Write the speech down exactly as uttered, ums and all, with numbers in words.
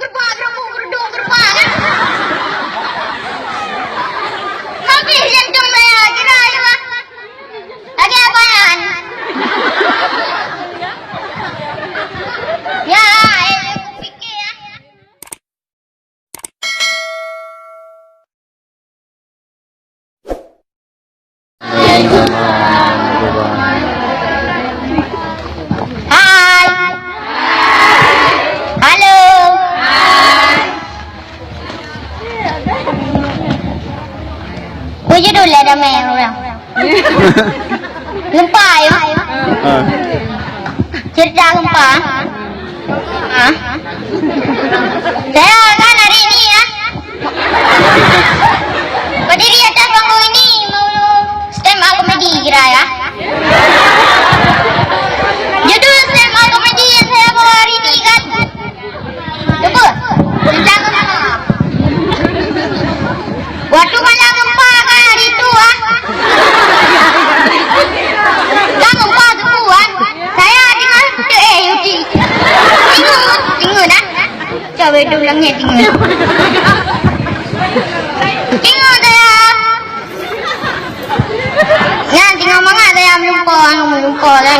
Gerbak, gerbuk, gerduk, gerbak, kan? Habis jantung saya, kira ayo, ah. Lagi apa, Yan? Ya, eh, aku fikir, ya. Hai. Halo. Hai. Kujudul lah damai orang. Gempa ya. Ha. Cerita gempa. Ha? Saya kan hari ini ya. Berdiri atas panggung ini mau stand up comedy kira ya. Judul stand up comedy yang saya bawa hari ini kan. Cuba. Tentang gempa. Waktu malam gempa kan hari tu ah. Kan gempa tu kan. Saya dengar tu eh Yuki. Tengok, tengok dah. Cawe tu langit tengok. Tengok saya. Nyan tengok mangat saya melumpah, melumpah kan.